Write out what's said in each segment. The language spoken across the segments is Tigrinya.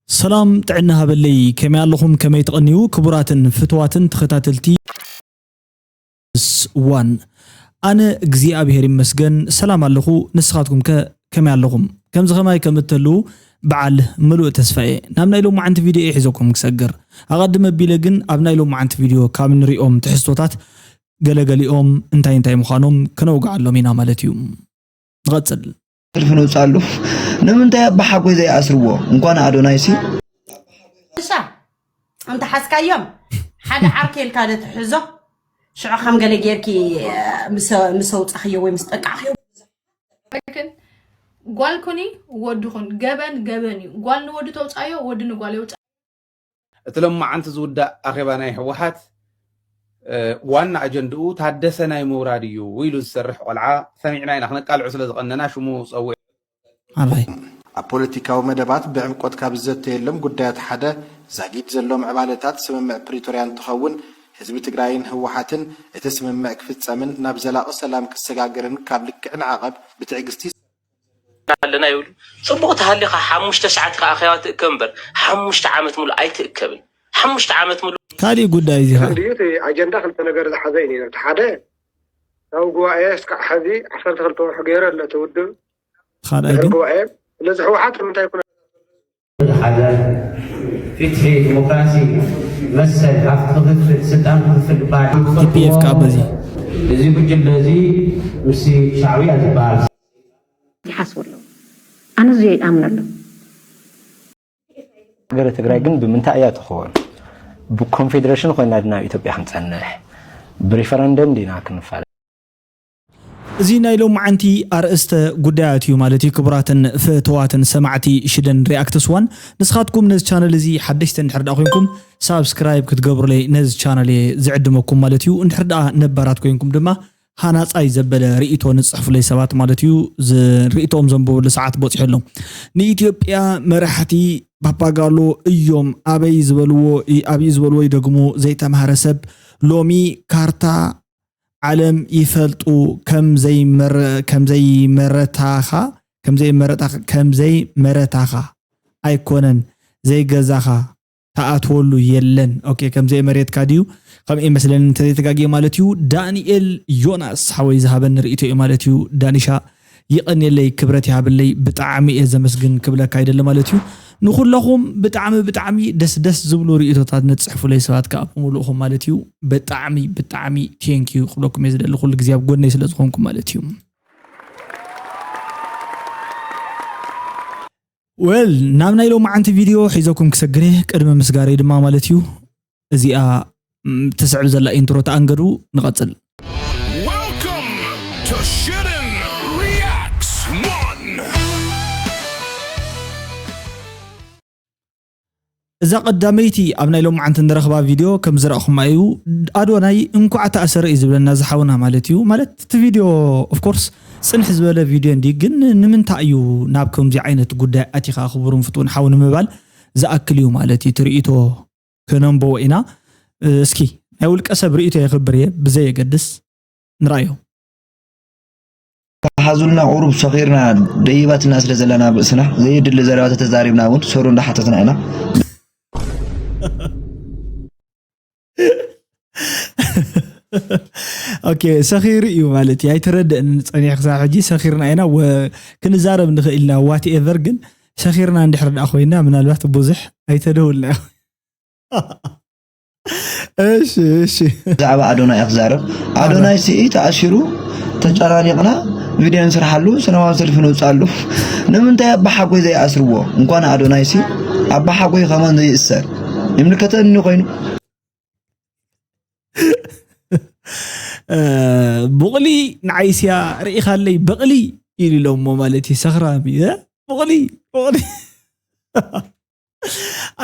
ሰላም ጥዕና ሃበለይ፣ ከመይ ኣለኹም? ከመይ ትቐንዩ? ክቡራትን ፍትዋትን ተኸታተልቲ ስ ዋን፣ ኣነ እግዚኣብሔር ይመስገን ሰላም ኣለኹ። ንስኻትኩም ከ ከመይ ኣለኹም? ከምዚ ኸማይ ከም እተልዉ በዓል ምሉእ ተስፋ እየ። ናብ ናይ ሎማዓንቲ ቪድዮ እየ ሒዘኩም ክሰግር። ኣቐድም ኣቢለ ግን ኣብ ናይ ሎማዓንቲ ቪድዮ ካብ ንሪኦም ትሕዝቶታት ገለገሊኦም እንታይ እንታይ ምዃኖም ክነውግዓሎም ኢና ማለት እዩ። ንቐጽል። ሰልፊ ነውፅኣሉ። ንምንታይ ኣባ ሓጎይ ዘይኣስርዎ? እንኳን ኣዶናይሲ እሳ እንተ ሓዝካዮም ሓደ ዓርኪ ኢልካ ዶ ትሕዞ? ሽዑ ከም ገለ ጌርኪ ምስ ኣውጻኽዮ ወይ ምስ ጠቃዕኽዮ ግን ጓል ኩኒ ወዲ ኩን ገበን ገበን እዩ። ጓል ንወዲ ተውጻዮ፣ ወዲ ንጓል የውጻ። እቲ ሎማዓንቲ ዝውዳእ ኣኼባ ናይ ህወሓት ዋና ኣጀንድኡ ታደሰ ናይ ምውራድ እዩ ኢሉ ዝሰርሕ ቆልዓ ሰሚዕና ኢና። ክነቃልዑ ስለ ዝቐነና ሽሙ ፀውዕ። ኣራይ ኣብ ፖለቲካዊ መደባት ብዕምቆት ካብ ዝዘተየሎም ጉዳያት ሓደ ዛጊድ ዘሎ ምዕባለታት ስምምዕ ፕሪቶርያ እንትኸውን፣ ህዝቢ ትግራይን ህወሓትን እቲ ስምምዕ ክፍፀምን ናብ ዘላቒ ሰላም ክሰጋገርን ካብ ልክዕን ዓቐብ ብትዕግስቲ ኣለና ይብሉ። ፅቡቕ ተሃሊኻ ሓሙሽተ ሰዓት ኢኻ ኣኼባ ትእከብ እምበር ሓሙሽተ ዓመት ሙሉእ ኣይትእከብን። ሓሙሽተ ዓመት ሙሉእ ካሊእ ጉዳይ እዚ ኸዓ እንድዩ እቲ ኣጀንዳ ክልተ ነገር ዝሓዘ እዩ ነይሩ። እቲ ሓደ ካብ ጉባኤ እስካዕ ሕዚ ዓሰርተ ክልተ ወርሒ ገይሩ ኣሎ እቲ ውድብ ካልኣይ ድሕሪ ግን ጉባኤ። ስለዚ ህወሓት ንምንታይ ኩነ ሓደ ፍትሒ፣ ዲሞክራሲ፣ መሰል፣ ሃፍቲ ክፍፍል፣ ስልጣን ክፍፍል ዝበሃል ቲፒኤፍ ከዓ በዚ እዚ ጉጅለ እዚ ምስ ሻዕብያ ዝበሃል ይሓስቡ ኣለዉ። ኣነ እዚ ይኣምን ኣለዉ። ሃገረ ትግራይ ግን ብምንታይ እያ ትኸውን? ብኮንፌደሬሽን ኮይና ድና ኣብ ኢትዮጵያ ክንፀንሕ? ብሪፈረንደም ዲና ክንፋለ? እዚ ናይ ሎማዓንቲ ኣርእስተ ጉዳያት እዩ ማለት እዩ። ክቡራትን ፍትዋትን ሰማዕቲ ሽደን ሪኣክትስ ዋን፣ ንስኻትኩም ነዚ ቻነል እዚ ሓደሽቲ እንድሕር ደኣ ኮይንኩም ሳብስክራይብ ክትገብሩለይ ነዚ ቻነል እየ ዝዕድመኩም ማለት እዩ። እንድሕር ደኣ ነባራት ኮይንኩም ድማ ሃናፃይ ዘበለ ርእይቶ ንፅሕፉለይ ሰባት ማለት እዩ። ዝ- ርእይቶኦም ዘንብበሉ ሰዓት በፂሑ ኣሎ። ንኢትዮጵያ መራሕቲ ፓፓጋሎ እዮም። ኣበይ ዝበልዎ ኣብዩ ዝበልዎ ይደግሙ። ዘይተምሃረ ሰብ ሎሚ ካርታ ዓለም ይፈልጡ። ከም ዘይመረ- ከም ዘይመረታኻ ከም ዘይመረታኻ ከም ዘይመረታኻ ኣይኮነን ዘይገዛኻ ተኣትወሉ የለን። ኦኬ ከም ዘይመሬትካ ድዩ ከምኡ ይመስለኒ እንተዘይተጋግየ ማለት እዩ። ዳንኤል ዮናስ ሓወይ ዝሃበኒ ርእይቶ እዩ ማለት እዩ። ዳኒሻ ይቐንየለይ ክብረት ይሃበለይ ብጣዕሚ እየ ዘመስግን ክብለካ ይደሊ ማለት እዩ። ንኹለኹም ብጣዕሚ ብጣዕሚ ደስ ደስ ዝብሉ ርእይቶታት ንፅሕፉለይ ሰባት ከዓ ብምሉእኹም ማለት እዩ። ብጣዕሚ ብጣዕሚ ቴንኪዩ ክብለኩም እየ ዝደሊ ኩሉ ግዜ ኣብ ጎነይ ስለ ዝኾንኩም ማለት እዩ። ወል ናብ ናይ ሎማዓንቲ ቪድዮ ሒዘኩም ክሰግር እየ ቅድሚ ምስጋረይ ድማ ማለት እዩ። እዚኣ ም፣ ትስዕብ ዘላ ኢንትሮ ተኣንገዱ። ንቐጽል። Welcome to Shitten Reacts one. እዛ ቀዳመይቲ ኣብ ናይ ሎማዓንቲ ንረኽባ ቪድዮ ከም ዝረእኹማ እዩ። ኣዶናይ እንኳዕ ተኣሰረ እዩ ዝብለና ዝሓውና ማለት እዩ። ማለት እቲ ቪድዮ ኦፍኮርስ ፅንሕ ዝበለ ቪድዮ እንዲ ግን ንምንታይ እዩ ናብ ከምዚ ዓይነት ጉዳይ ኣቲኻ ክቡርን ፍትውን ሓው ንምባል ዝኣክል እዩ ማለት እዩ። ትርኢቶ ክነንብቦ ኢና። እስኪ ናይ ውልቀ ሰብ ርእይቶ የኽብር እየ ብዘየገድስ ንርኣዮ። ተሓዙልና ቁሩብ ሰኺርና ደይባትና ስለ ዘለና ኣብ ርእስና ዘየድሊ ዘረባ ተተዛሪብና እውን ሶሩ እንዳሓተትና ኢና። ኦኬ ሰኺሩ እዩ ማለት እዩ ኣይተረደእን ጸኒሕ ክሳብ ሕጂ ሰኺርና ኢና ወ- ክንዛረብ ንኽእል ኢና ዋትኤቨር ግን ሰኺርና እንድሕር ደኣ ኮይና ምናልባት ብዙሕ ኣይተደውልና እሺ እሺ ብዛዕባ ኣዶናይ ክዛረብ ኣዶናይ ስኢ ተኣሲሩ ተጨናኒቕና ቪድዮ ንስርሓሉ ሰላማዊ ሰልፊ ነውፅኣሉ ንምንታይ ኣባ ሓጎይ ዘይኣስርዎ እንኳን ኣዶናይ ሲ ኣባ ሓጎይ ከማን ዘይእሰር ይምልከተኒ ኮይኑ ቡቕሊ ንዓይስያ ርኢኻለይ በቕሊ ኢሉ ኢሎሞ ማለት እዩ ሰኽራም እዩ ቡቕሊ ቡቕሊ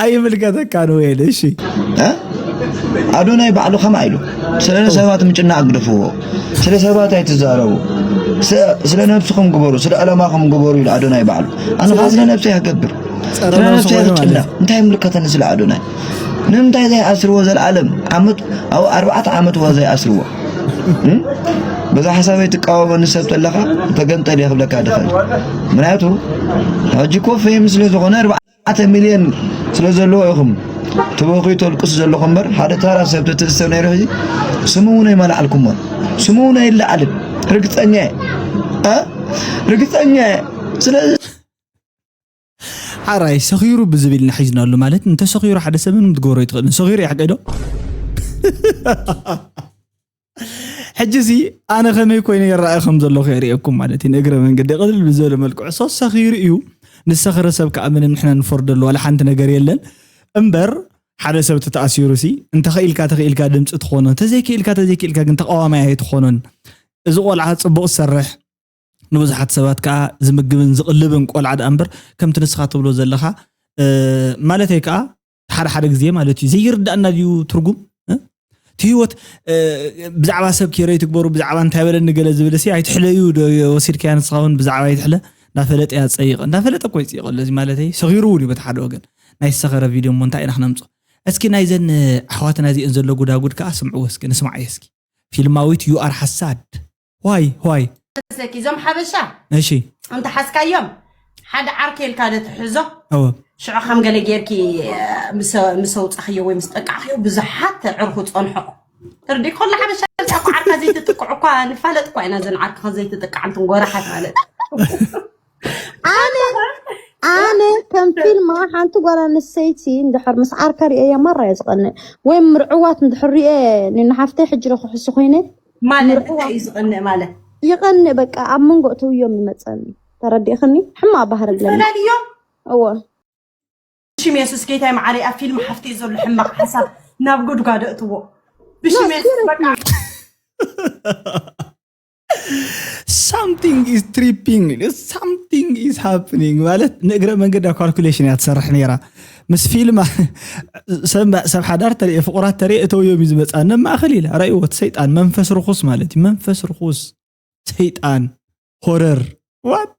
ኣይምልከተካን ወይን እሺ ኣዶናይ ባዕሉ ከማ ኢሉ ስለ ሰባት ምጭናቕ ግደፍዎ ስለ ሰባት ኣይትዛረቡ ስለ ነብስኹም ግበሩ ስለ ዕለማኹም ግበሩ ኢሉ ኣዶናይ ባዕሉ ኣነ ከዓ ስለ ነብሰይ ክገብር ስለ ነብሰይ ክጭነቕ እንታይ ይምልከተኒ ስለ ኣዶናይ ንምንታይ ዘይኣስርዎ ዘለዓለም ዓመት ኣብ ኣርባዕተ ዓመት ዋ ዘይኣስርዎ በዛ ሓሳበይ ትቃወመኒ ሰብ ተለኻ ተገንጠል እየ ክብለካ ድኽእል ምክንያቱ ሕጂ ኮ ፌም ስለ ዝኾነ ኣተ ሚልዮን ስለ ዘለዎ ኢኹም ተበኺ ተልቅሱ ዘለኹም እምበር፣ ሓደ ተራ ሰብ ተትእሰር ነይሩ፣ ሕጂ ስሙ እውን ኣይመላዕልኩሞን። ስሙ እውን ኣይለዓልን። ርግጸኛ እየ። እ? ርግጸኛ እየ። ስለዚ ሓራይ ሰኺሩ ብዝብል ኢና ሒዝናሉ። ማለት እንተሰኺሩ ሓደ ሰብ ምንም ትገብሮ ኣይትኽእልን። ሰኺሩ እያ፣ ሓቀይ ዶ? ሕጂ እዚ ኣነ ከመይ ኮይነ ይረኣይ ከም ዘለኹ የርእየኩም ማለት እዩ። ንእግረ መንገዲ ቅልል ብዝበለ መልክዑ ሶ ሰኺሩ እዩ። ንሰኸረ ሰብ ከዓ ምንም ንሕና ንፈርደሉ ዋላ ሓንቲ ነገር የለን። እምበር ሓደ ሰብ ተተኣሲሩ ሲ እንተኽኢልካ ተኽኢልካ ድምፂ ትኾኖ፣ ተዘይክኢልካ ተዘይክኢልካ ግን ተቃዋማይ ኣይትኾኖን። እዚ ቆልዓ ፅቡቕ ዝሰርሕ ንብዙሓት ሰባት ከዓ ዝምግብን ዝቕልብን ቆልዓ ደኣ እምበር ከምቲ ንስኻ ትብሎ ዘለኻ ማለተይ ከዓ ሓደ ሓደ ግዜ ማለት እዩ ዘይርዳእና ድዩ ትርጉም እቲ ህይወት ብዛዕባ ሰብ ኬረይ ትግበሩ ብዛዕባ እንታይ በለኒ ገለ ዝብል ሲ ኣይትሕለዩ ዶ ወሲድካያ ንስኻ እውን ብዛዕባ ኣይትሕለ እንዳፈለጠ እያ ትፀይቐ እንዳፈለጠ እኮ ይፅይቐ ኣለዚ ማለተይ ሰኺሩ እውን እዩ በቲ ሓደ ወገን ናይ ዝሰኸረ ቪድዮ እሞ እንታይ ኢና ክነምፆ እስኪ ናይዘን ኣሕዋትና እዚአን ዘሎ ጉዳጉድ ከዓ ስምዕዎ እስኪ ንስማዕ እስኪ ፊልማዊት you are ሓሳድ why why ዘኪ እዞም ሓበሻ እሺ እንተ ሓዝካዮም ሓደ ዓርከ ኢልካ ዶ ትሕዞ እወ ሽዑ ከም ገለ ጌርኪ ምስ ኣውፃኽዮ ወይ ምስ ጠቃዕኽዮ ብዙሓት ዕርኹ ፀንሖ ትርዲ ኮላ ሓበሻ እኳ ዓርካ ዘይትጥቅዑ እኳ ንፋለጥ እኳ ኢና ዘን ዓርክኸ ዘይትጥቃዕ እንትን ጎራሓት ማለት ኣነ ኣነ ከም ፊልማ ሓንቲ ጓል ኣንስተይቲ እንድሕር ምስ ዓርካ ሪኤያ ማራ እየ ዝቐንእ ወይ ምርዕዋት እንድሕር ሪኤ ንሓፍተይ ሕጂ ዶ ክሕሱ ኮይነ ማለት እንታይ እዩ ዝቐንእ ማለት ይቐንእ በቃ ኣብ መንጎ እትውዮም ይመፀኒ ተረዲእኽኒ ሕማቕ ባህሪ ኣለኒ ፈላልዮ እወ ሽም የሱስ ጌታይ መዓረይ ኣብ ፊልም ሓፍተይ ዘሎ ሕማቕ ሓሳብ ናብ ጉድጓድ እትዎ ብሽም የሱስ በቃ something is tripping something is happening ማለት ንእግረ መንገዳ ካልኩሌሽን እያ ትሰርሕ ነይራ ምስ ፊልም ሰብ ሰብ ሓዳር ተሪኤ ፍቑራት ተሪኤ እተውዮም እዩ ዝመፃ ነማእኸል ኢለ ረእይዎ እቲ ሰይጣን መንፈስ ርኹስ ማለት እዩ መንፈስ ርኹስ ሰይጣን ሆረር what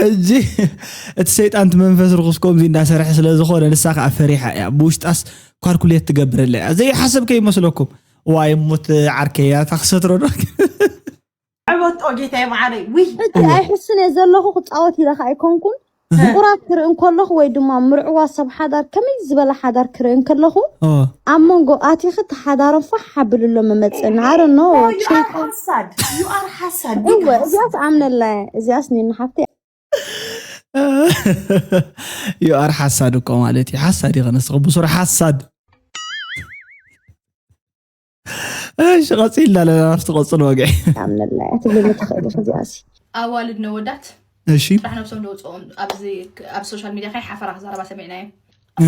ሕጂ እቲ ሰይጣን እቲ መንፈስ ርኹስ ከምዚ እንዳሰርሐ ስለ ዝኾነ ንሳ ከዓ ፈሪሓ እያ ብውሽጣስ ኳልኩሌት ትገብረላ እያ ዘይሓሰብ ከይመስለኩም ዋይ ሙት ዓርከይ እያ እታ ክሰትሮ ዶ ዕበጦ ጌታዬ መዓረይ ውይ ሕጂ ኣይሕሱን እየ ዘለኹ ክፃወት ኢለ ከዓ ኣይኮንኩን ፍቁራት ክርኢ እንከለኹ ወይ ድማ ምርዕዋ ሰብ ሓዳር ከመይ ዝበለ ሓዳር ክርኢ እንከለኹ ኣብ መንጎ ኣቲኺ እቲ ሓዳሮም ፋሕ ኣብልሎ መመፅእና ኣረ ኖ ሓሳድ you are ሓሳድ እወ እዚኣስ ኣምነላ እዚኣስ ኒኒ ሓፍቲ you are ሓሳድ እኮ ማለት እዩ ሓሳድ ይኸነስኽ ብሱር ሓሳድ እሺ ቀፂልና ኣለና ናብቲ ቀፅል ወግዒ ኣምነላ ትብልኒ ትኽእል ኢኺ እዚኣሲ ኣዋልድ ነወዳት እሺ ጥራሕ ነብሶም ደውፅኦም ኣብዚ ኣብ ሶሻል ሚድያ ካይ ሓፈራ ክዛረባ ሰሚዕናዮ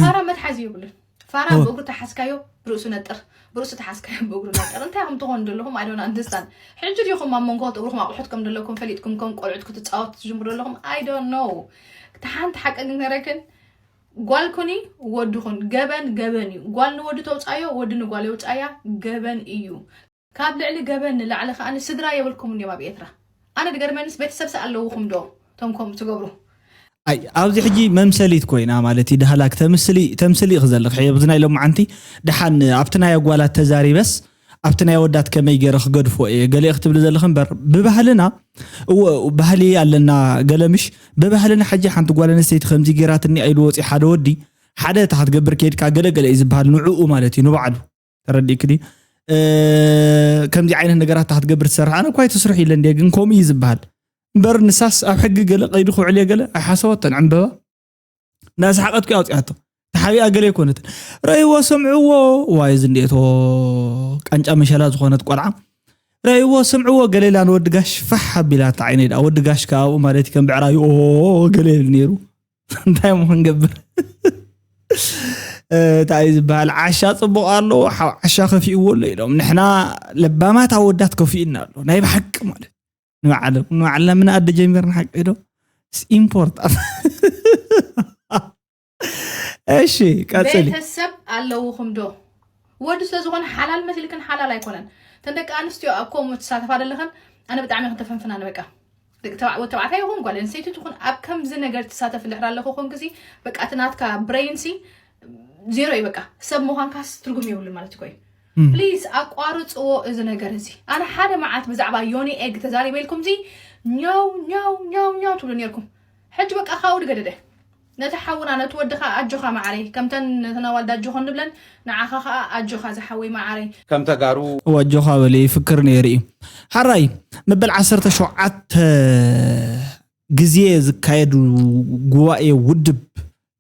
ፋራ መትሓዚ የብሉን ፋራ ብእግሩ ተሓዝካዮ ብርእሱ ነጥር ብርእሱ ተሓዝካዮ ብእግሩ ነጥር እንታይ ከም ትኾኑ ዘለኹም ኣዶና ኣንድስታን ሕጂ ዲኹም ኣብ መንጎ ትእግርኹም ኣቑሑት ከም ዘለኩም ፈሊጥኩም ከም ቆልዑት ክትፃወት ትጅምሩ ዘለኹም I don't know እቲ ሓንቲ ሓቂ ግን ነረክን ጓል ኩኒ ወዲ ኩን ገበን ገበን እዩ ጓል ንወዲ ተውፃዮ ወዲ ንጓል የውፃያ ገበን እዩ ካብ ልዕሊ ገበን ንላዕሊ ከዓ ስድራ የብልኩምን እዮም ኣብ ኤርትራ ኣነ ድገርመንስ ቤተሰብ ሰ ኣለውኹም ዶ ቶም ከምኡ ትገብሩ ኣይ ኣብዚ ሕጂ መምሰሊት ኮይና ማለት እዩ ድሃላክ ተምስሊ ተምስሊ ክዘልኽ ሕየ ብዚ ናይ ሎማዓንቲ ድሓን ኣብቲ ናይ ኣጓላት ተዛሪበስ ኣብቲ ናይ ወዳት ከመይ ገይረ ክገድፎ እየ ገለ ክትብሊ ዘለኽ እምበር ብባህልና እወ ባህሊ ኣለና ገለምሽ ብባህልና ሕጂ ሓንቲ ጓል ኣንስተይቲ ከምዚ ገይራትኒ ኢሉ ወፂ ሓደ ወዲ ሓደ እታ ክትገብር ከይድካ ገለገለ እዩ ዝበሃል ንዕኡ ማለት እዩ ንባዕሉ ተረዲእክኒ ከምዚ ዓይነት ነገራት እታ ክትገብር ትሰርሕ ኣነ እኳ ኣይትስርሑ ኢለ እንደ ግን ከምኡ እዩ ዝበሃል እምበር ንሳስ ኣብ ሕጊ ገለ ቀይዱ ክውዕል እየ ገለ ኣይሓሰበቶን ዕምበባ እናሰሓቐት ኩ ኣውፅኣቶ ተሓቢኣ ገለ ኣይኮነትን ረእይዎ ሰምዕዎ ዋይ እዚ እንዴቶ ቃንጫ መሸላ ዝኾነት ቆልዓ ረእይዎ ሰምዕዎ ገሌላ ንወዲ ጋሽ ፋሕ ኣቢላ እታ ዓይነይ ደኣ ወዲ ጋሽ ከኣብኡ ማለት ከም ብዕራዩ ኦ ገሌል ነይሩ እንታይ ሞ ክንገብር እንታይ እዩ ዝበሃል ዓሻ ፅቡቕ ኣሎ ዓሻ ከፊእዎ ኣሎ ኢሎም ንሕና ለባማት ኣወዳት ከፊእና ኣሎ ናይ ብሓቂ ማለት ንባዕሎም ንባዕልና ምንኣደ ጀሚርና ሓቂ ዶ ኢምፖርት እሺ ቀፅሊ ቤተሰብ ኣለውኹም ዶ ወዲ ስለ ዝኾነ ሓላል መሲልክን ሓላል ኣይኮነን ተን ደቂ ኣንስትዮ ኣብ ከምኡ ትሳተፋ ዘለኽን ኣነ ብጣዕሚ ክተፈንፍና ንበቃ ደቂ ተባዕ ወዲ ተባዕታይ ይኹን ጓል ኣንስተይቲ ትኹን ኣብ ከምዚ ነገር ትሳተፍ እንድሕር ኣለኹ ኮንክሲ በቃ እቲ ናትካ ብሬንሲ ዜሮ እዩ በቃ ሰብ ምዃንካስ ትርጉም የብሉን ማለት እኮ እዩ ፕሊዝ ኣቋርፅዎ እዚ ነገር እዚ ኣነ ሓደ መዓልት ብዛዕባ ዮኒ ኤግ ተዛሪበ ኢልኩም ዚ ኛው ኛው ኛው ኛው ትብሉ ነርኩም ሕጂ በቃ ካብኡ ድገደደ። ነቲ ሓውና፣ ነቲ ወድኻ ኣጆኻ መዓረይ፣ ከምተን ነተን ኣዋልድ ኣጆኻ ንብለን፣ ንዓኻ ኸኣ ኣጆኻ ዝሓወይ መዓረይ። ከም ተጋሩ እወ ኣጆኻ በሊ ይፍክር ነይሩ እዩ። ሓራይ መበል ዓሰርተ ሸውዓተ ግዜ ዝካየዱ ጉባኤ ውድብ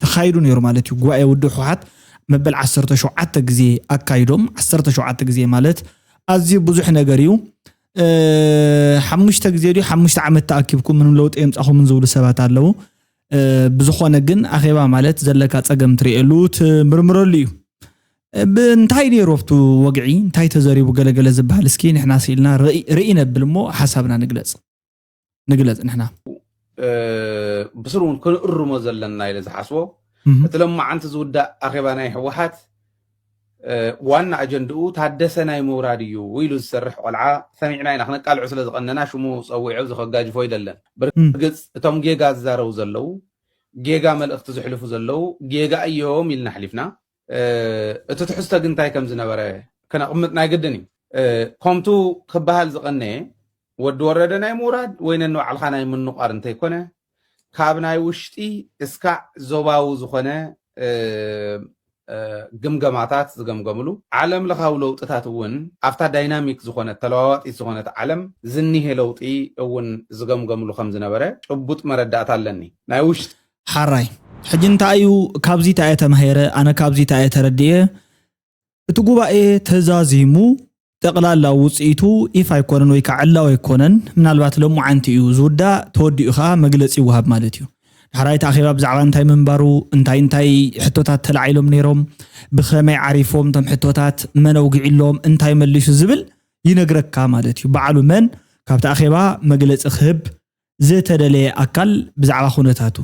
ተኻይዱ ነይሩ ማለት እዩ። ጉባኤ ውድብ ህወሓት መበል ዓሰርተ ሸውዓተ ግዜ ኣካይዶም። ዓሰርተ ሸውዓተ ግዜ ማለት ኣዝዩ ብዙሕ ነገር እዩ። እ፣ ሓሙሽተ ግዜ ድዩ ሓሙሽተ ዓመት ተኣኪብኩም ምንም ለውጢ የምጻኹምን ዝብሉ ሰባት ኣለዉ። እ፣ ብዝኾነ ግን ኣኼባ ማለት ዘለካ ጸገም ትርእየሉ ትምርምረሉ እዩ። እ፣ ብ-፣ እንታይ ነይሩ ኣብቱ ወግዒ እንታይ ተዘሪቡ ገለገለ ዝበሃል እስኪ ንሕና ስኢልና ርኢ ርኢ ነብል እሞ ሓሳብና ንግለጽ ንግለጽ ንሕና። እ፣ ብስሩ እውን ክንእርሞ ዘለና ኢለ ዝሓስቦ እህ፣ እቲ ለማዓንቲ ዝውዳእ ኣኼባ ናይ ህወሓት እ፣ ዋና ኣጀንድኡ ታደሰ ናይ ምውራድ እዩ ኢሉ ዝሰርሕ ቆልዓ ሰሚዕና ኢና። ክነቃልዑ ስለ ዝቐነና ሽሙ ጸዊዑ ኣብዚ ከጋጅፎ ይደለን። ብርግጽ እቶም ጌጋ ዝዛረቡ ዘለዉ፣ ጌጋ መልእኽቲ ዝሕልፉ ዘለዉ ጌጋ እዮም ኢልና ኣሕሊፍና። እ፣ እቲ ትሕዝቶ ግን እንታይ ከም ዝነበረ ከነቕምጥ ናይ ግድን እዩ። እ፣ ከምቱ ክበሃል ዝቐነየ ወዲ ወረደ ናይ ምውራድ ወይ ነንባዕልኻ ናይ ምንቋር እንተይኮነ ካብ ናይ ውሽጢ እስካዕ ዞባዊ ዝኾነ እ፣ እ፣ ግምገማታት ዝገምገምሉ ዓለም ለኻዊ ለውጥታት እውን ኣብታ ዳይናሚክ ዝኾነት ተለዋዋጢት ዝኾነት ዓለም ዝኒሄ ለውጢ እውን ዝገምገምሉ ከም ዝነበረ ጭቡጥ መረዳእታ ኣለኒ ናይ ውሽጢ ሓራይ ሕጂ እንታይ እዩ ካብዚ እንታይ እየ ተማሂረ ኣነ ካብዚ እንታይ እየ ተረድየ እቲ ጉባኤ ተዛዚሙ ጠቕላላ ውፅኢቱ ይፋ ኣይኮነን ወይ ከዓ ዕላዊ ኣይኮነን ምናልባት ለሙዓንቲ እዩ ዝውዳእ ተወዲኡ ከዓ መግለፂ ይወሃብ ማለት እዩ ዳሕራይ እቲ ኣኼባ ብዛዕባ እንታይ ምንባሩ እንታይ እንታይ ሕቶታት ተላዒሎም ነይሮም ብኸመይ ዓሪፎም እቶም ሕቶታት መን ኣውጊዕሎም እንታይ መሊሱ ዝብል ይነግረካ ማለት እዩ በዓሉ መን ካብቲ ኣኼባ መግለፂ ክህብ ዝተደለየ ኣካል ብዛዕባ ኩነታቱ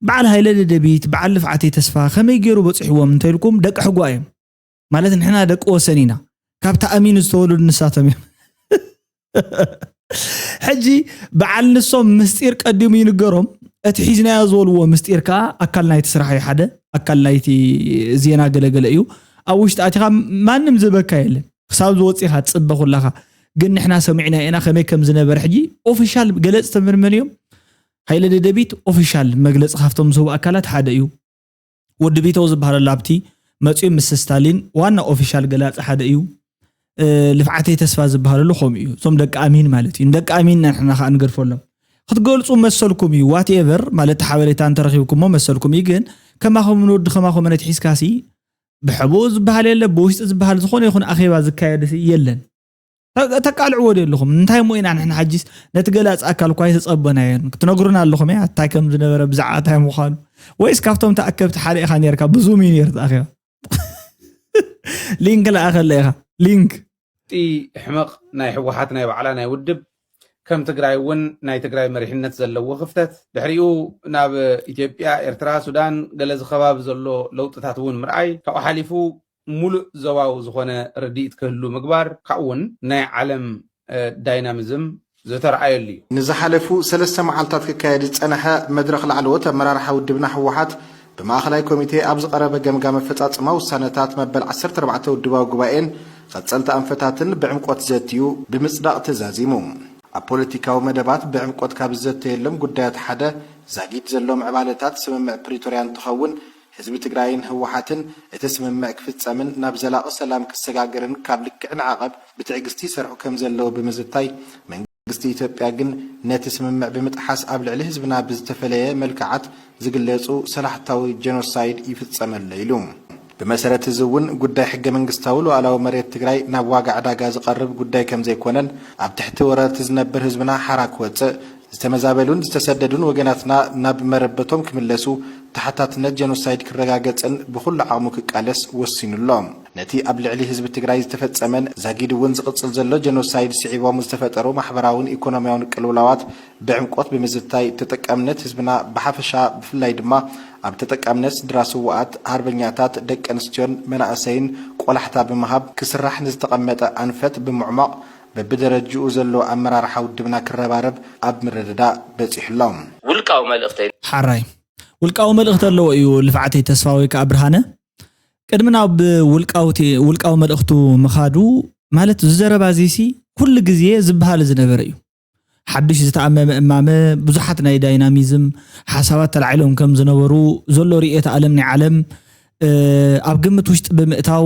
በዓል ሃይለ ደደቢት በዓል ልፍዓተይ ተስፋ ከመይ ገይሩ በፂሕዎም እንተኢልኩም ደቂ ሕጓ እዮም ማለት ንሕና ደቂ ወሰን ኢና ካብቲ ኣሚን ዝተወለዱ ንሳቶም እዮም ሕጂ በዓል ንሶም ምስጢር ቀዲሙ ይንገሮም እቲ ሒዝናዮ ዝበልዎ ምስጢር ከዓ ኣካል ናይቲ ስራሕ እዩ ሓደ ኣካል ናይቲ ዜና ገለገለ እዩ ኣብ ውሽጢ ኣቲኻ ማንም ዝበካ የለን ክሳብ ዝወፂኻ ትፅበ ኩላኻ ግን ንሕና ሰሚዕና ኢና ከመይ ከም ዝነበረ ሕጂ ኦፊሻል ገለፅ ተመርመን እዮም ሃይለ ደደቢት ኦፊሻል መግለፂ ካብቶም ዝህቡ ኣካላት ሓደ እዩ ወዲ ቢተው ዝበሃለሉ ኣብቲ መፅኡ ምስ ስታሊን ዋና ኦፊሻል ገላፂ ሓደ እዩ ልፍዓተይ ተስፋ ዝበሃለሉ ከምኡ እዩ እቶም ደቂ ኣሚን ማለት እዩ ንደቂ ኣሚን ንሕና ከዓ ንገድፈሎም ክትገልፁ መሰልኩም እዩ ዋትኤቨር ማለት ሓበሬታ እንተረኪብኩሞ መሰልኩም እዩ ግን ከማኹም ንወዲ ከማኹም ነቲ ሒዝካሲ ብሕቡእ ዝበሃል የለ ብውሽጢ ዝበሃል ዝኾነ ይኹን ኣኼባ ዝካየድ የለን ተቃልዕዎ ዶ ኣለኹም እንታይ ሞ ኢና ንሕና ሓጂስ ነቲ ገላፂ ኣካል እኳ ኣይተፀበናዮን ክትነግሩና ኣለኹም እያ እንታይ ከም ዝነበረ ብዛዕባ እንታይ ምዃኑ ወይስ ካብቶም ተኣከብቲ ሓደ ኢኻ ነርካ ብዙም እዩ ነር ኣኼባ ሊንክ ለኣኸለ ኢኻ ሊንክ እቲ ሕመቕ ናይ ህወሓት ናይ ባዕላ ናይ ውድብ ከም ትግራይ እውን ናይ ትግራይ መሪሕነት ዘለዎ ክፍተት ድሕሪኡ ናብ ኢትዮጵያ ኤርትራ ሱዳን ገለ ዝኸባቢ ዘሎ ለውጥታት እውን ምርኣይ ካብኡ ሓሊፉ ሙሉእ ዞባዊ ዝኾነ ርድኢት ክህሉ ምግባር ካብኡ እውን ናይ ዓለም ዳይናሚዝም ዝተረኣየሉ እዩ። ንዝሓለፉ ሰለስተ መዓልታት ክካየድ ዝጸንሐ መድረኽ ላዕለዎት ኣመራርሓ ውድብና ህወሓት ብማእኸላይ ኮሚቴ ኣብ ዝቐረበ ገምጋም ኣፈጻጽማ ውሳነታት መበል ዓሰርተ ኣርባዕተ ውድባዊ ጉባኤን ቐጸልቲ ኣንፈታትን ብዕምቆት ዘትዩ ብምጽዳቕ ተዛዚሙ። ኣብ ፖለቲካዊ መደባት ብዕምቆት ካብ ዝዘተየሎም ጉዳያት ሓደ ዛጊድ ዘሎ ምዕባለታት ስምምዕ ፕሪቶርያ እንትኸውን ህዝቢ ትግራይን ህወሓትን እቲ ስምምዕ ክፍፀምን ናብ ዘላቒ ሰላም ክሰጋገርን ካብ ልክዕን ዓቐብ ብትዕግስቲ ይሰርሑ ከምዘለዉ ብምዝታይ መንግስቲ ኢትዮጵያ ግን ነቲ ስምምዕ ብምጥሓስ ኣብ ልዕሊ ህዝብና ብዝተፈለየ መልክዓት ዝግለፁ ሰላሕታዊ ጀኖሳይድ ይፍፀመሎ ኢሉ። ብመሰረት እዚ እውን ጉዳይ ሕገ መንግስታዊ ሉዓላዊ መሬት ትግራይ ናብ ዋጋ ዕዳጋ ዝቐርብ ጉዳይ ከምዘይኮነን ኣብ ትሕቲ ወረርቲ ዝነብር ህዝብና ሓራ ክወፅእ ዝተመዛበሉን ዝተሰደዱን ወገናትና ናብ መረበቶም ክምለሱ ተሓታትነት ጀኖሳይድ ክረጋገፅን ብኩሉ ዓቕሙ ክቃለስ ወሲኑሎ። ነቲ ኣብ ልዕሊ ህዝቢ ትግራይ ዝተፈፀመን ዛጊድ እውን ዝቕፅል ዘሎ ጀኖሳይድ ስዒቦም ዝተፈጠሩ ማሕበራውን ኢኮኖሚያውን ቅልውላዋት ብዕምቆት ብምዝታይ ተጠቃምነት ህዝብና ብሓፈሻ ብፍላይ ድማ ኣብ ተጠቃምነት ስድራ ስውኣት፣ ሃርበኛታት፣ ደቂ ኣንስትዮን መናእሰይን ቆላሕታ ብምሃብ ክስራሕ ንዝተቐመጠ ኣንፈት ብምዕሟቕ በብደረጅኡ ዘሎ ኣመራርሓ ውድብና ክረባረብ ኣብ ምርድዳእ በፂሑ ኣሎ። ውልቃዊ መልእኽተይ። ሓራይ ውልቃዊ መልእኽቲ ኣለዎ እዩ ልፍዓተይ ተስፋ ወይ ከዓ ብርሃነ ቅድሚ ናብ ውልቃዊ ውልቃዊ መልእኽቱ ምኻዱ ማለት እዚ ዘረባ እዚ ሲ ኩሉ ግዜ ዝበሃል ዝነበረ እዩ ሓዱሽ ዝተኣመመ እማመ ብዙሓት ናይ ዳይናሚዝም ሓሳባት ተላዒሎም ከም ዝነበሩ ዘሎ ርእየት ኣለም ናይ ዓለም ኣብ ግምት ውሽጢ ብምእታው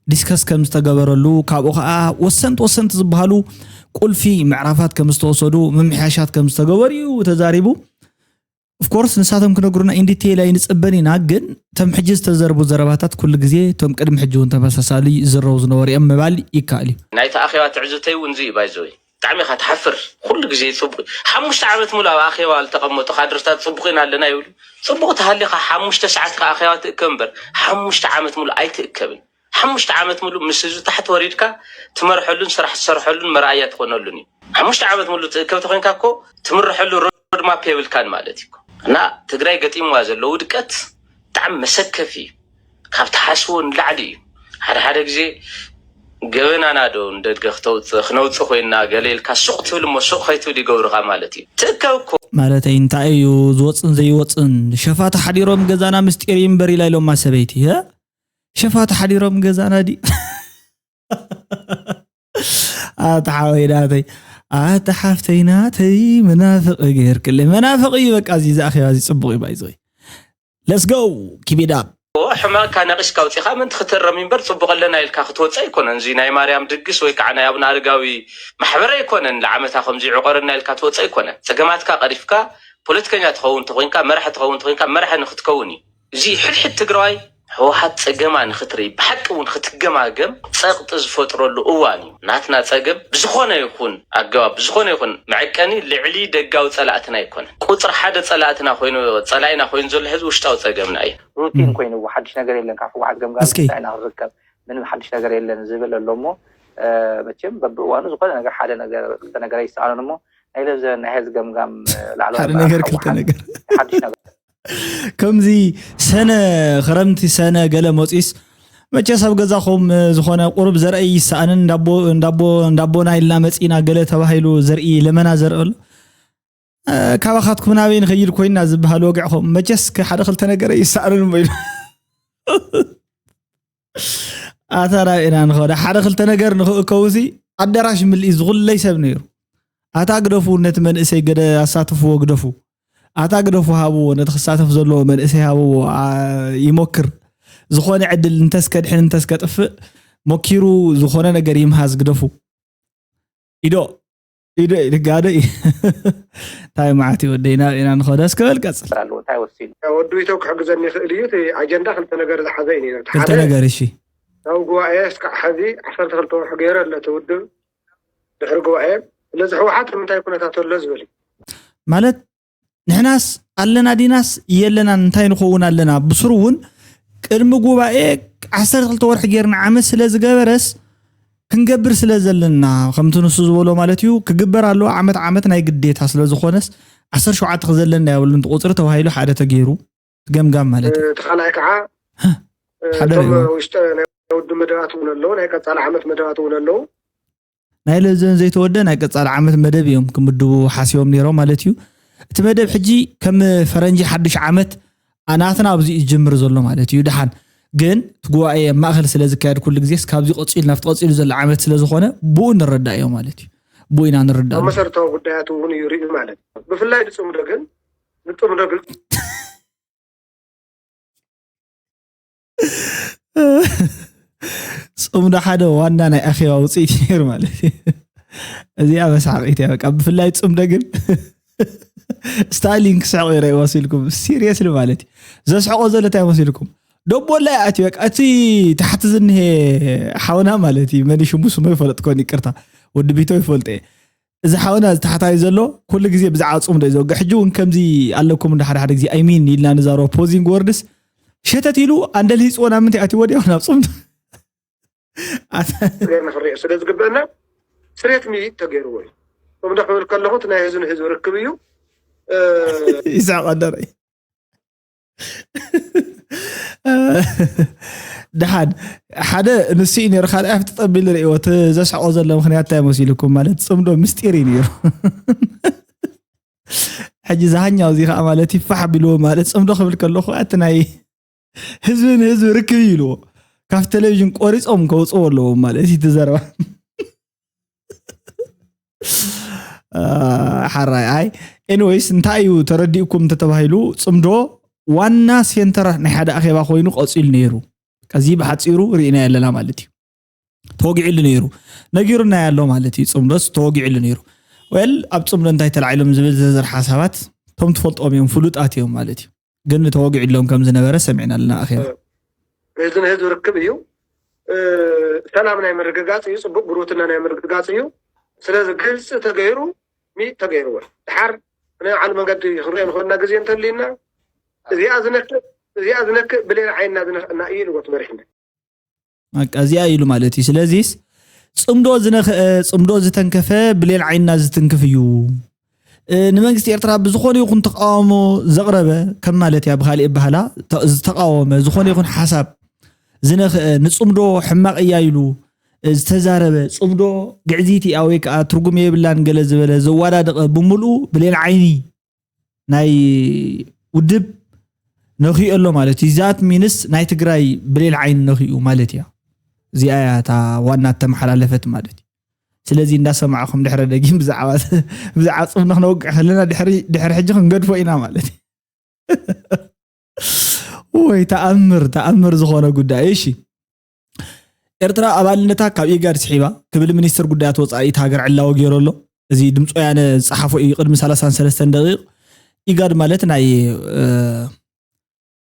ዲስከስ ከም ዝተገበረሉ ካብኡ ከዓ ወሰንቲ ወሰንቲ ዝበሃሉ ቁልፊ ምዕራፋት ከም ዝተወሰዱ ምምሕያሻት ከም ዝተገበሩ እዩ ተዛሪቡ። ኦፍኮርስ ንሳቶም ክነግሩና ኢንዲቴይል ኣይንፅበን ኢና፣ ግን እቶም ሕጂ ዝተዘርቡ ዘረባታት ኩሉ ግዜ እቶም ቅድሚ ሕጂ እውን ተመሳሳሊ ዝረው ዝነበሩ እዮም ምባል ይከኣል እዩ። ናይቲ ኣኼባ ትዕዝብተይ እውን እዚ እዩ። ባይዘወይ ብጣዕሚ ኢኻ ትሓፍር። ኩሉ ግዜ ፅቡቅ፣ ሓሙሽተ ዓመት ሙሉ ኣብ ኣኼባ ዝተቐመጡ ካድርታት ፅቡቅ ኢና ኣለና ይብሉ። ፅቡቅ ተሃሊኻ ሓሙሽተ ሰዓት ከ ኣኼባ ትእከብ እምበር ሓሙሽተ ዓመት ሙሉ ኣይትእከብን። ሓሙሽተ ዓመት ሙሉ ምስ ህዝቢ ታሕቲ ወሪድካ ትመርሐሉን ስራሕ ትሰርሐሉን መርኣያ ትኾነሉን እዩ። ሓሙሽተ ዓመት ሙሉ ትእከብ ተኾይንካ እኮ ትምርሐሉ ሮድማፕ የብልካን ማለት እዩ እኮ። እና ትግራይ ገጢምዋ ዘሎ ውድቀት ብጣዕሚ መሰከፊ እዩ። ካብ ትሓስቦ ንላዕሊ እዩ። ሓደ ሓደ ግዜ ገበናና ዶ ንደገ ክተውፅእ ክነውፅእ ኮይና ገለ ኢልካ ሱቕ ትብል እሞ ሱቕ ከይትብል ይገብሩኻ ማለት እዩ። ትእከብ እኮ። ማለተይ እንታይ እዩ ዝወፅን ዘይወፅን? ሸፋ ተሓዲሮም ገዛና ምስጢር እዩ እምበር ኢላ ኢሎማ ሰበይቲ። ሸፋ ተሓዲሮም ገዛና ድዩ? ኣታ ሓወይ ናተይ፣ ኣታ ሓፍተይ ናተይ፣ መናፍቕ ጌርክለይ። መናፍቕ እዩ በቃ፣ እዚ ዝኣኼባ እዚ ጽቡቕ እዩ ባይዘይ። Let's go, keep it up. ሕማቕካ ነቒስካ ኣውፂኻ ምእንቲ ክትእረም እምበር፣ ጽቡቕ ኣለና ኢልካ ክትወፅእ ኣይኮነን። እዚ ናይ ማርያም ድግስ ወይ ከዓ ናይ ኣቡነ ኣረጋዊ ማሕበር ኣይኮነን። ንዓመታ ከምዚ ይዕቆረና ኢልካ ትወፅእ ኣይኮነን። ፀገማትካ ቀሪፍካ ፖለቲከኛ ትኸውን ተኾይንካ፣ መራሒ ትኸውን ተኾይንካ፣ መራሒ ንክትከውን እዩ። እዚ ሕድሕድ ትግራዋይ ህወሓት ፀገማ ንክትርኢ፣ ብሓቂ እውን ክትገማገም ፀቕጢ ዝፈጥረሉ እዋን እዩ። ናትና ፀገም ብዝኾነ ይኹን ኣገባብ፣ ብዝኾነ ይኹን መዐቀኒ ልዕሊ ደጋዊ ፀላእትና ኣይኮነን። ቁፅሪ ሓደ ፀላእትና ኮይኑ፣ ፀላኢና ኮይኑ ዘሎ ሕዚ ውሽጣዊ ፀገምና እዩ። ሩቲን እም። ኮይንዎ ሓድሽ ነገር የለን፣ ካብ ህወሓት ገምጋም እስኪ። እንታይ ኢና ክንርከብ፣ ምንም ሓድሽ ነገር የለን ዝብል ኣሎ እሞ፣ እ፣ መቸም በብእዋኑ ዝኾነ ነገር ሓደ ነገር ክልተ ነገር ኣይሰኣኖን እሞ፣ ናይ ለዘ ናይ ህዝቢ ገምጋም፣ እ፣ ላዕለዋይ ሓደ ኣመራርሓ ነገር ክልተ ህወሓት ነገር። ሓድሽ ነገር ከምዚ ሰነ ክረምቲ ሰነ ገለ መፂስ መቸስ ኣብ ገዛኹም ዝኾነ ቁሩብ ዘርኢ ይሰኣንን እንዳቦ እንዳቦ እንዳቦና ኢልና መፂና ገለ ተባሂሉ ዘርኢ ለመና ዘርኢ ኣሎ። ካባኻትኩም ናበይ ንኸይድ ኮይና ዝበሃል ወግዕኹም መቸስ ሓደ ክልተ ነገር ይሰኣንን እሞ ኢሉ ኣታ ናብ ኢና ንኸዳ ሓደ ክልተ ነገር ንኽእከውሲ ኣዳራሽ ምልኢ ዝኹለይ ሰብ ነይሩ። ኣታ ግደፉ ነቲ መንእሰይ ገደ ኣሳትፍዎ ግደፉ። ኣታ ግደፉ ሃብዎ ነቲ ክሳተፍ ዘለዎ መንእሰይ ሃብዎ ይሞክር። ዝኾነ ዕድል እንተስከድሕን እንተስከጥፍእ ሞኪሩ ዝኾነ ነገር ይምሃዝ ግደፉ። ኢዶ ኢደ ኢልጋደ እንታይ መዓት እዩ ወደይ ናብ ኢና ንኸዶ እስከ በል ቀፅል። ኣለዎ እንታይ ወሲኑ? ወዲ ቢተው ክሕግዘኒ ይኽእል እዩ። እቲ ኣጀንዳ ክልተ ነገር ዝሓዘ እዩ ነይሩ። እቲ ክልተ ሓደ ነገር እሺ። ናብ ጉባኤ እስካዕ ሕዚ ዓሰርተ ክልተ ወርሒ ገይሩ ኣሎ እቲ ውድብ ድሕሪ ጉባኤ። ስለዚ ህወሓት ኣብ ምንታይ ኩነታት ኣሎ ዝብል እዩ። ማለት ንሕናስ ኣለና ዲናስ የለናን እንታይ ንኸውን ኣለና ብስሩ እውን ቅድሚ ጉባኤ ዓሰርተ ክልተ ወርሒ ጌርና ዓመት ስለ ዝገበረስ ክንገብር ስለ ዘለና ከምቲ ንሱ ዝበሎ ማለት እዩ ክግበር ኣለዎ ዓመት ዓመት ናይ ግዴታ ስለ ዝኾነስ ዓሰርተ ሸውዓተ ክዘለና የብሉን እቲ ቁፅሪ ተባሂሉ ሓደ ተገይሩ ገምጋም ማለት እዩ እቲ ካልኣይ ከዓ ሓደ እቶም ርእይዎ ውሽጠ ናይ ውድብ መደባት እውን ኣለዉ ናይ ቀፃሊ ዓመት መደባት እውን ኣለዉ ናይ ለዘን ዘይተወደ ናይ ቀፃሊ ዓመት መደብ እዮም ክምድቡ ሓሲቦም ነይሮም ማለት እዩ። እቲ መደብ ሕጂ ከም ፈረንጂ ሓድሽ ዓመት ናትና ኣብዚ እዩ ዝጅምር ዘሎ ማለት እዩ። ደሓን ግን እቲ ጉባኤ ኣብ ማእኸል ስለ ዝካየድ ኩሉ ግዜስ ካብዚ ቀፂሉ ናብቲ ቀፂሉ ዘሎ ዓመት ስለ ዝኾነ ብኡ ንረዳእ እዮም ማለት እዩ። ብኡ ኢና ንረዳእ ኣብ ኣለና። መሰረታዊ ጉዳያት እውን እዩ ርእዩ ማለት እዩ። ብፍላይ ንፅምዶ ግን ንፅምዶ ግልፂ ፅምዶ ሓደ ዋና ናይ ኣኼባ ውፅኢት እዩ ነይሩ ማለት እዩ። እዚኣ መስሓቂት እያ በቃ ብፍላይ ፅምዶ ግን ስታሊን ክስሕቆ ይረእይዎ ሲልኩም ሲሪየስሊ ማለት እዩ። ዘስሕቆ ዘሎ እንታይ መሲልኩም ደቦላ ኣትዩ በቃ እቲ ታሕቲ ዝኒሄ ሓውና ማለት እዩ መን ሽሙ ስሙ ይፈለጥኮን ይቅርታ ወዲ ቢቶ ይፈልጠ እዚ ሓውና እዚ ታሕታይ ዘሎ ኩሉ ግዜ ብዛዕባ ፁምዶ እዩ ዘውግዕ ሕጂ እውን ከምዚ ኣለኩም እንዳ ሓደ ሓደ ግዜ ኣይሚን ኢልና ንዛረቦ ፖዚንግ ወርድስ ሸተት ኢሉ ኣንደልሂፅዎ ናብ ምንታይ ኣትይዎ ድያ ናብ ፁምዶ ገርና ክንሪኦ ስለ ዝግበአና ስሬት ምይጥ ተገይርዎ እዩ ፆምዶ ክብል ከለኹ እቲ ናይ ህዝቢ ንህዝቢ ርክብ እዩ ይስሕቅ ኣደረይ ደሓን ሓደ ንሱ እዩ ነይሩ ካልኣይ ኣብቲ ጠቢሉ ርእዎ እቲ ዘስሕቆ ዘሎ ምክንያት እንታይ መሲልኩም ማለት ፅምዶ ምስጢር እዩ ነይሩ ሕጂ ዝሃኛው እዚ ከዓ ማለት ይፋሕ ቢልዎ ማለት ፅምዶ ክብል ከለኹ እቲ ናይ ህዝቢ ንህዝቢ ርክብ ይብልዎ ካብ ቴሌቪዥን ቆሪፆም ከውፅዎ ኣለዎም ማለት እቲ ዘረባ ሓራይ ኣይ ኤኒዌይስ እንታይ እዩ ተረዲእኩም እንተተባሂሉ ጽምዶ ዋና ሴንተር ናይ ሓደ ኣኼባ ኮይኑ ቀፂሉ ነይሩ። ከዚ ብሓፂሩ ርኢና ኣለና ማለት እዩ። ተወጊዕሉ ነይሩ ነጊሩና ያለው ማለት እዩ። ጽምዶስ ተወጊዕሉ ነይሩ። ወል ኣብ ጽምዶ እንታይ ተላዒሎም ዝብል ዝርዝር ሓሳባት ቶም ትፈልጦም እዮም፣ ፍሉጣት እዮም ማለት እዩ። ግን ተወጊዕሎም ከም ዝነበረ ሰሚዕና ኣለና ኣኼባ። ህዝቢ ንህዝቢ ርክብ እዩ። ሰላም ናይ ምርግጋፅ እዩ፣ ፅቡቅ ጉርብትና ናይ ምርግጋፅ እዩ። ስለዚ ግልፂ ተገይሩ ሚት ተገይርዎ ድሓር ናይ ባዕሉ መንገዲ ክንሪኦ ንኽእልና ግዜ እንተልዩና እዚኣ ዝነክእ እዚኣ ዝነክእ ብሌላ ዓይንና ዝነክእና እዩ ኢልዎ ትመሪሕና። በቃ እዚኣ ኢሉ ማለት እዩ። ስለዚስ ጽምዶ ዝነኽአ ጽምዶ ዝተንከፈ ብሌላ ዓይንና ዝትንክፍ እዩ። ንመንግስቲ ኤርትራ ብዝኾነ ይኹን ተቃውሞ ዘቕረበ ከም ማለት እያ ብካሊእ በሃላ ዝተቃወመ ዝኾነ ይኹን ሓሳብ ዝነኽአ ንጽምዶ ሕማቕ እያ ኢሉ ዝተዛረበ ጽምዶ ግዕዚት እያ ወይ ከዓ ትርጉም የብላን ገለ ዝበለ ዘዋዳደቐ ብምልኡ ብሌላ ዓይኒ ናይ ውድብ ነኺኡ ኣሎ ማለት እዩ። ዛት ሚንስ ናይ ትግራይ ብሌላ ዓይኒ ነኺኡ ማለት እያ። እዚኣ እያ እታ ዋና እተመሓላለፈት ማለት እዩ። ስለዚ እንዳሰማዕኹም ድሕረ ደጊም ብዛዕባ ብዛዕባ ጽምዶ ክነውግዕ ከለና ድሕሪ ድሕሪ ሕጂ ክንገድፎ ኢና ማለት እዩ። ወይ ተኣምር ተኣምር ዝኾነ ጉዳይ። እሺ ኤርትራ ኣባልነታ ካብ ኢጋድ ስሒባ ክብል ሚኒስትር ጉዳያት ወፃኢ እቲ ሃገር ዕላዊ ገይሩ ኣሎ። እዚ ድምፂ ወያነ ዝፀሓፎ እዩ ቅድሚ ሰላሳን ሰለስተን ደቂቕ። ኢጋድ ማለት ናይ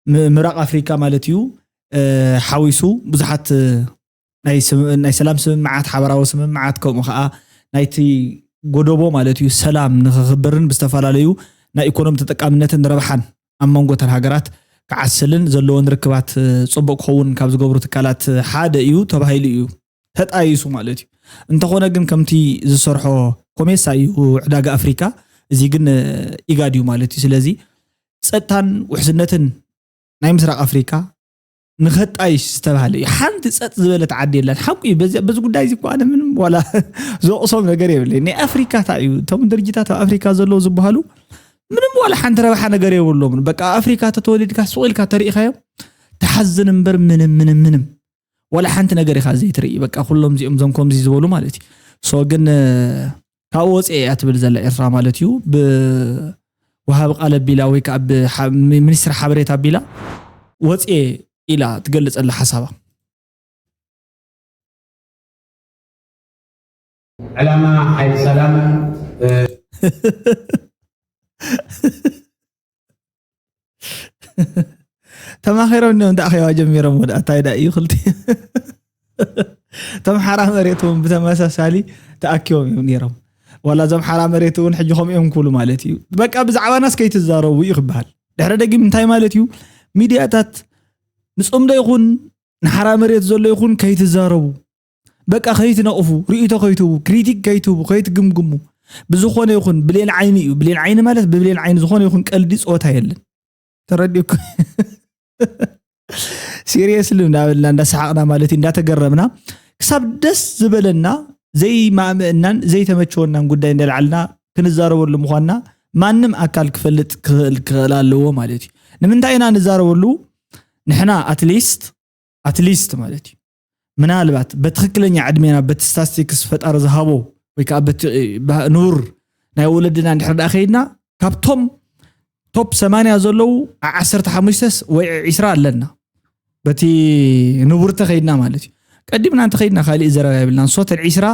ምብራቕ ኣፍሪካ ማለት እዩ። ሓዊሱ ብዙሓት ናይ ሰላም ስምምዓት፣ ሓበራዊ ስምምዓት ከምኡ ከዓ ናይቲ ጎደቦ ማለት እዩ ሰላም ንክክብርን ብዝተፈላለዩ ናይ ኢኮኖሚ ተጠቃምነትን ረብሓን ኣብ መንጎ እተን ሃገራት ክዓስልን ዘለዎን ርክባት ፅቡቅ ክኸውን ካብ ዝገብሩ ትካላት ሓደ እዩ ተባሂሉ እዩ ተጣይሱ ማለት እዩ። እንተኾነ ግን ከምቲ ዝሰርሖ ኮሜሳ እዩ ዕዳጋ ኣፍሪካ፣ እዚ ግን ኢጋድ እዩ ማለት እዩ። ስለዚ ፀጥታን ውሕስነትን ናይ ምስራቅ ኣፍሪካ ንኸጣይሽ ዝተባሃለ እዩ። ሓንቲ ፀጥ ዝበለት ዓዲ የላን። ሓቁ እዩ። በዚ ጉዳይ እዚ እኮ ኣነ ምንም ዋላ ዝወቕሶም ነገር የብለይ። ናይ ኣፍሪካ እንታይ እዩ እቶም ድርጅታት ኣብ ኣፍሪካ ዘለዉ ዝበሃሉ ምንም ዋላ ሓንቲ ረብሓ ነገር የብሎምን። በቃ ኣፍሪካ ተተወሊድካ ሱቕ ኢልካ ተሪኢኻዮም ትሓዝን እምበር ምንም ምንም ምንም ዋላ ሓንቲ ነገር ኢኻ ዘይትርኢ። በቃ ኩሎም እዚኦም ዞም ከምዚ ዝበሉ ማለት እዩ። ሶ ግን ካብኡ ወፅኤ እያ ትብል ዘላ ኤርትራ ማለት እዩ። ብወሃቢ ቃል ኣቢላ ወይ ከዓ ብሚኒስትሪ ሓበሬታ ኣቢላ ወፅኤ ኢላ ትገልፅ ኣላ ሓሳባ። ዕላማ ሓይሊ ሰላም ተማኺሮም እኒኦም እንዳ ኣኼባ ጀሚሮም ወደ ኣታይ ዳ እዩ ክልቲ እቶም ሓራ መሬት እውን ብተመሳሳሊ ተኣኪቦም እዮም ነይሮም። ዋላ እዞም ሓራ መሬት እውን ሕጂ ከምኡ እዮም ክብሉ ማለት እዩ። በቃ ብዛዕባናስ ከይትዛረቡ እዩ ክበሃል። ድሕረ ደጊም እንታይ ማለት እዩ? ሚድያታት ንፅምዶ ይኹን ንሓራ መሬት ዘሎ ይኹን ከይትዛረቡ በቃ ከይትነቕፉ፣ ርእይቶ ከይትህቡ፣ ክሪቲክ ከይትህቡ፣ ከይትግምግሙ ብዝኾነ ይኹን ብሌን ዓይኒ እዩ። ብሌን ዓይኒ ማለት ብብሌን ዓይኒ ዝኾነ ይኹን ቀልዲ ፀወታ የለን። ተረዲእኩ? ሲሪየስሊ እንዳበልና እንዳሰሓቕና ማለት እዩ እንዳተገረምና ክሳብ ደስ ዝበለና ዘይማእመእናን ዘይተመቸወናን ጉዳይ እንደልዓልና ክንዛረበሉ ምዃንና ማንም ኣካል ክፈልጥ ክኽእል ክኽእል ኣለዎ ማለት እዩ። ንምንታይ ኢና ንዛረበሉ? ንሕና ኣትሊስት ኣትሊስት ማለት እዩ ምናልባት በትክክለኛ ዕድሜና በቲ ስታስቲክስ ፈጣሪ ዝሃቦ ወይ ከዓ በቲ ንቡር ናይ ወለድና እንድሕር ደኣ ከይድና ካብቶም ቶፕ ሰማንያ ዘለዉ ዓሰርተ ሓሙሽተስ ወይ ዒስራ ኣለና። በቲ ንቡር ተኸይድና ማለት እዩ። ቀዲምና እንተኸይድና ካሊእ ዘረባ የብልና። ንሶተን ዒስራ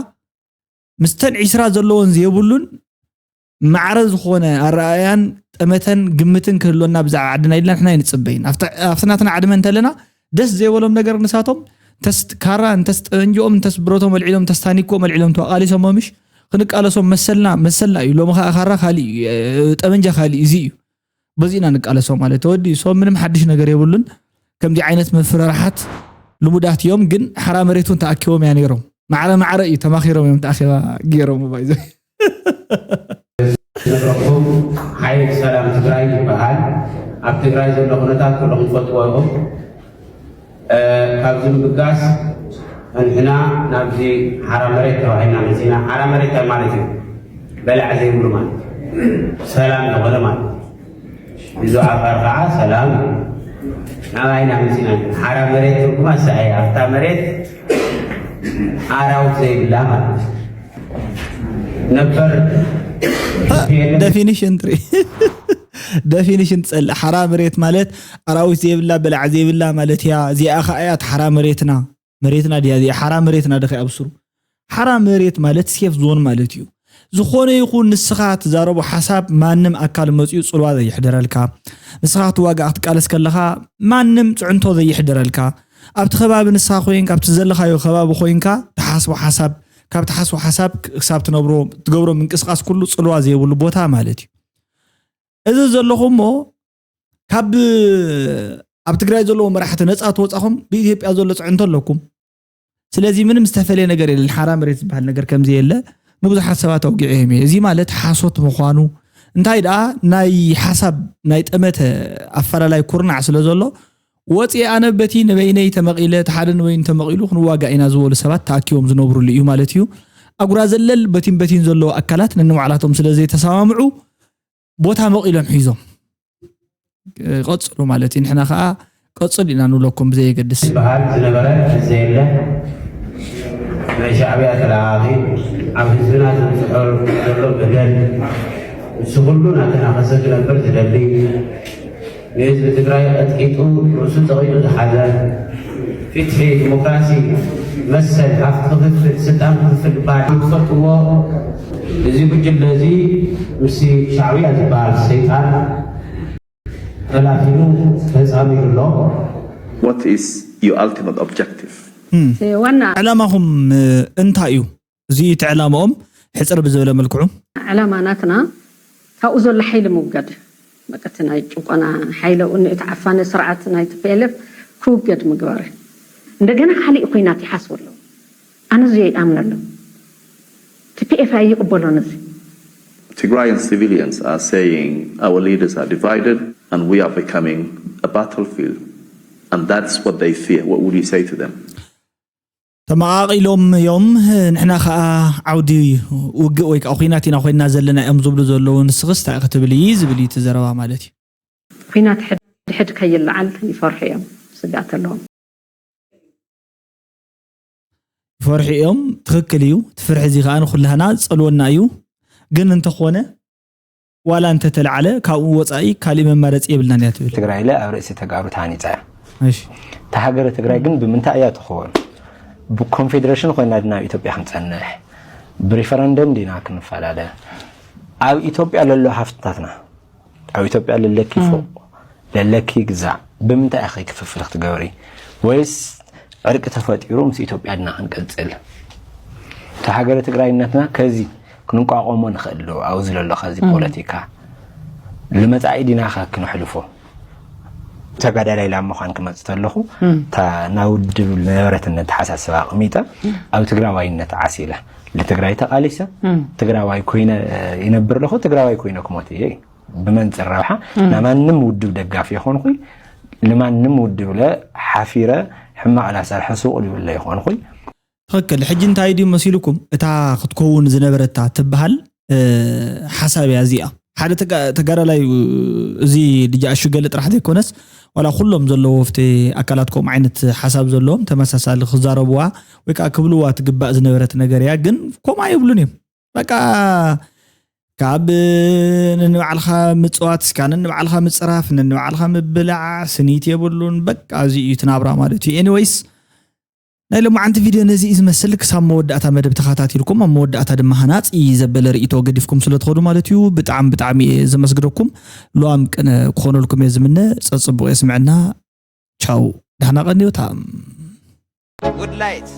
ምስተን ዒስራ ዘለዎን ዘየብሉን ማዕረ ዝኾነ ኣረኣእያን ጠመተን ግምትን ክህልወና ብዛዕባ ዓድና ኢልና ንሕና ኣይንፅበይን። ኣብቲ ናትና ዕድመ እንተለና ደስ ዘይበሎም ነገር ንሳቶም እንተስ ካራ እንተስ ጠበንጅኦም እንተስ ብረቶም ኣልዒሎም እንተስ ታኒኮም ኣልዒሎም ተቃሊሶም ምሽ ክንቃለሶም መሰልና መሰልና እዩ። ሎሚ ከዓ ካራ ካሊእ እዩ፣ ጠበንጃ ካሊእ እዚ እዩ። በዚ ኢና ንቃለሶም ማለት ተወዲኡ። ሶም ምንም ሓድሽ ነገር የብሉን። ከምዚ ዓይነት መፍረራሓት ልሙዳት እዮም፣ ግን ሓራ መሬት እውን ተኣኪቦም እያ ነይሮም። ማዕረ ማዕረ እዩ ተማኺሮም እዮም ተኣኺባ ገይሮም ባይዘ ንረኹም ሓይል ሰላም ትግራይ ይበሃል። ኣብ ትግራይ ዘሎ ኩነታት ኩሎም ትፈልጥዎ ኢኹም። እ፣ ካብዚ ምብጋስ ንሕና ናብዚ ሓራ መሬት ተባሂልና መፂና። ሓራ መሬት እንታይ ማለት እዩ? በላዕ ዘይብሉ ማለት እዩ። ሰላም ዝኾነ ማለት እዩ። እዚ ዓፋር ከዓ ሰላም እዩ። ናባይና መፂና ሓራ መሬት ትርጉማ ሳይ ኣብታ መሬት ኣራውት ዘይብላ ማለት እዩ። ነበር ቲፒኤልኤፍ ደፊኒሽን ትሪ ደፊኒሽን ትጸልእ ሓራ መሬት ማለት ኣራዊት ዘይብላ በላዕ ዘይብላ ማለት እያ። እዚኣ ኸኣ እያ እቲ ሓራ መሬትና። መሬትና ድያ እዚኣ ሓራ መሬትና ድኸ ኣብስሩ ሓራ መሬት ማለት ሴፍ ዞን ማለት እዩ። ዝኾነ ይኹን ንስኻ ትዛረቦ ሓሳብ ማንም ኣካል መፂኡ ፅልዋ ዘየሕደረልካ፣ ንስኻ ክትዋጋእ ክትቃለስ ከለኻ ማንም ፅዕንቶ ዘየሕደረልካ፣ ኣብቲ ከባቢ ንስኻ ኮይንካ ኣብቲ ዘለኻዮ ከባቢ ኮይንካ ትሓስቦ ሓሳብ ካብ ትሓስቦ ሓሳብ ክሳብ ትነብሮ ትገብሮ ምንቅስቃስ ኩሉ ፅልዋ ዘይብሉ ቦታ ማለት እዩ። እዚ ዘለኹም እሞ ካብ ኣብ ትግራይ ዘለዉ መራሕቲ ነፃ ተወፃኹም ብኢትዮጵያ ዘሎ ፅዕንቶ ኣለኩም። ስለዚ ምንም ዝተፈለየ ነገር የለን። ሓራ መሬት ዝበሃል ነገር ከምዚ የለ። ንብዙሓት ሰባት ኣውጊዐ እዮም እየ። እዚ ማለት ሓሶት ምዃኑ እንታይ ደኣ ናይ ሓሳብ ናይ ጠመተ ኣፈላላይ ኩርናዕ ስለ ዘሎ ወፂአ ኣነ በቲ ንበይነይ ተመቒለ እቲ ሓደ ንበይኑ ተመቒሉ ክንዋጋእ ኢና ዝበሉ ሰባት ተኣኪቦም ዝነብሩሉ እዩ ማለት እዩ። ኣጉራ ዘለል በቲን በቲን ዘለዉ ኣካላት ነንባዕላቶም ስለ ዘይተሰማምዑ ቦታ መቒሎም ሒዞም ቀፅሉ ማለት እዩ። ንሕና ከዓ ቀፅሉ ኢና ንብለኩም ብዘየገድስ። ዝበሃል ዝነበረ ዘየለ ናይ ሻዕብያ ተለኣኣኺ ኣብ ህዝብና ዘብፅሖ ዘሎ በደል ንሱ ኩሉ ናተናኸሰ ክነብር ዝደሊ ንህዝቢ ትግራይ ቀጥቂጡ ርእሱ ፀቒጡ ዝሓዘ ፍትሒ፣ ዲሞክራሲ፣ መሰል፣ ሃፍቲ ክፍፍል፣ ስልጣን ክፍፍል ባዕሉ ዝፈልጥዎ እዚ ጉጅለ እዚ ምስ ሻዕብያ ዝበሃል ሰይጣን ተላፊኑ ተፃሚዱ ኣሎ። What is your ultimate objective? ዋና ዕላማኹም እንታይ እዩ? እዚ እቲ ዕላማኦም ሕፅር ብዝበለ መልክዑ ዕላማ ናትና ካብኡ ዘሎ ሓይሊ ምውጋድ በቃ እቲ ናይ ጭቆና ሓይለ ኡን እቲ ዓፋኒ ስርዓት ናይ ቲ ፒ ኤል ኤፍ ክውገድ ምግባር እዩ። እንደገና ካሊእ ኮይናት ይሓስቡ ኣለዉ። ኣነ እዚ ይኣምነሉ። ቲ ፒ ኤፍ ኣይቅበሎን እዚ። Tigrayan civilians are saying our leaders are divided and we are becoming a battlefield. And that's what they fear. What would you say to them? ተመቓቒሎም እዮም። ንሕና ከዓ ዓውዲ ውግእ ወይ ከዓ ኩናት ኢና ኮይና ዘለና እዮም ዝብሉ ዘለዉ። ንስኽስ እንታይ ክትብል እዩ ዝብል እዩ እቲ ዘረባ ማለት እዩ። ኩናት ሕድሕድ ከይለዓል ይፈርሑ እዮም። ስጋት ኣለዎም። ይፈርሑ እዮም። ትኽክል እዩ። እቲ ፍርሒ እዚ ከዓ ንኩላህና ዝፀልወና እዩ። ግን እንተኾነ ዋላ እንተተለዓለ ካብኡ ወፃኢ ካሊእ መማረፂ የብልናን እያ ትብል። ትግራይ ለ ኣብ ርእሲ ተጋሩ ተሃኒፃ እያ። እሺ እታ ሃገረ ትግራይ ግን ብምንታይ እያ ትኸውን? ብኮንፌዴሬሽን ኮይና ድና ኣብ ኢትዮጵያ ክንፀንሕ ብሪፈረንደም ዲና ክንፈላለ? ኣብ ኢትዮጵያ ለሎ ሃፍትታትና ኣብ ኢትዮጵያ ለለኪ ፎቅ ለለኪ ግዛዕ ብምንታይ ኢኺ ክፍፍል ክትገብሪ? ወይስ ዕርቂ ተፈጢሩ ምስ ኢትዮጵያ ድና ክንቅፅል? እታ ሃገረ ትግራይነትና ከዚ ክንቋቆሞ ንኽእል ዶ? ኣብዚ ዘሎ ከዚ ፖለቲካ ንመፃኢ ዲና ከ ክነሕልፎ? ተጋዳላይ ላብ ምዃን ክመፅእ ተለኹ እታ ናብ ውድብ ዝነበረትን ኣተሓሳስባ ኣቕሚጠ ኣብ ትግራዋይነት ዓሲለ ንትግራይ ተቓሊሰ ትግራዋይ ኮይነ ይነብር ኣለኹ ትግራዋይ ኮይነ ክሞት እየ እዩ። ብመንፅር ረብሓ ናይ ማንም ውድብ ደጋፊ የኾንኩይ ንማንም ውድብ ለ ሓፊረ ሕማቕ ላሰርሐ ሱቕ ልብል ለይኾንኩይ ትኽክል። ሕጂ እንታይ ድዩ መሲልኩም እታ ክትከውን ዝነበረታ ትበሃል ሓሳብ እያ እዚኣ። ሓደ ተጋዳላይ እዚ ልጃ ኣሹ ገለ ጥራሕ ዘይኮነስ ዋላ ኩሎም ዘለዎ ፍቲ ኣካላት ከምኡ ዓይነት ሓሳብ ዘለዎም ተመሳሳሊ ክዛረብዋ ወይ ከዓ ክብልዋ ትግባእ ዝነበረት ነገር እያ። ግን ከምኡ ኣይብሉን እዮም። በቃ ካብ ነንባዕልኻ ምፅዋት እስካ ነንባዕልኻ ምፅራፍ ነንባዕልኻ ምብላዕ ስኒት የብሉን። በቃ እዚ እዩ ትናብራ ማለት እዩ። ኤኒወይስ ናይ ሎማዓንቲ ቪድዮ ነዚ እዩ ዝመስል። ክሳብ መወዳእታ መደብ ተኸታቲልኩም ኣብ መወዳእታ ድማ ሃናፂ ዘበለ ርእይቶ ገዲፍኩም ስለ ትኸዱ ማለት እዩ። ብጣዕሚ ብጣዕሚ እየ ዘመስግነኩም። ሉዋም ቅነ ክኾነልኩም እየ ዝምነ። ፀፅቡቕ የስምዐና። ቻው ዳሕና ቀንዮታ። Good light.